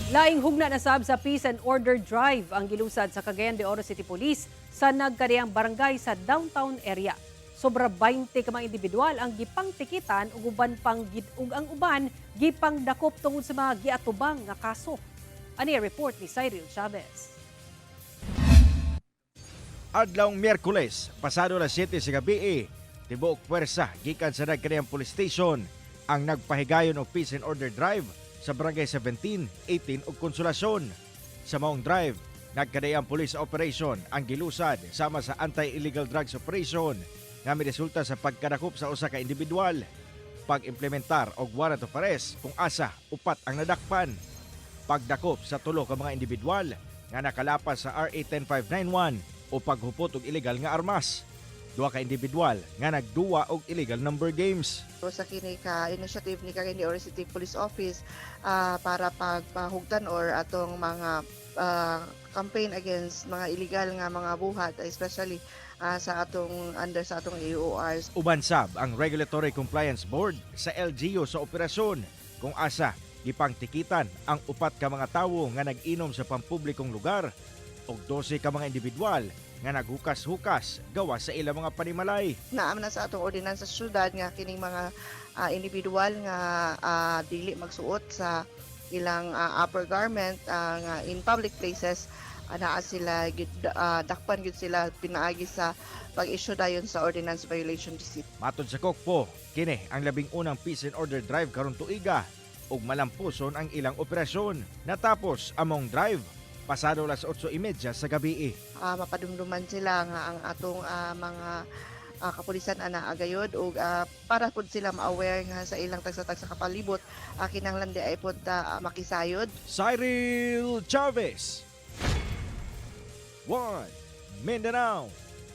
Laing hugna na sab sa Peace and Order Drive ang gilusad sa Cagayan de Oro City Police sa nagkadiyang barangay sa downtown area. Sobra 20 ka mga individual ang gipangtikitan ug ang uban gipangdakop tungod sa mga giatubang nga kaso. Ani ang report ni Cyril Chavez. Adlawng Miyerkules, pasado alas 7 sa gabi, tibuok puwersa gikan sa nagkaniyang police station ang nagpahigayon og Peace and Order Drive sa Barangay 17, 18 ug Konsolasyon. Sa maong drive, nagkadayang police operation ang gilusad sama sa anti-illegal drugs operation nga miresulta sa pagkadakop sa usa ka individual, pag-implementar og warrant of arrest kung asa upat ang nadakpan, pagdakop sa tulo ka mga individual nga nakalapas sa RA 10591 o paghupot og illegal nga armas. Duha ka individual nga nagduwa og illegal number games. So, sa kini ka initiative ni Cagayan de Oro City Police Office para pagpahugtan or atong mga campaign against mga illegal nga mga buhat, especially sa atong under sa atong AORs. Uban sab ang Regulatory Compliance Board sa LGU sa operasyon kung asa gipangtikitan ang upat ka mga tawo nga nag-inom sa pampublikong lugar ug 12 ka mga individual nga naghukas-hukas gawas sa ilang mga panimalay. Naa man na sa atong ordinansa sa syudad nga kining mga individual nga dili magsuot sa ilang upper garment nga in public places, naa sila gid dakpan gid sila pinaagi sa pag-issue dayon sa ordinance violation receipt. Matod sa COCPO, kini ang 11 na Peace and Order Drive karon tuiga ug malampuson ang ilang operasyon. Natapos among drive pasado alas 8:30 sa gabi. Mapadumduman sila nga ang atong mga kapulisan ana agayod ug para pud sila ma-aware nga sa ilang tagsa-tagsa kapalibot kinahanglan di ay pud ta makisayod. Cyril Chavez. 1 Mindanao.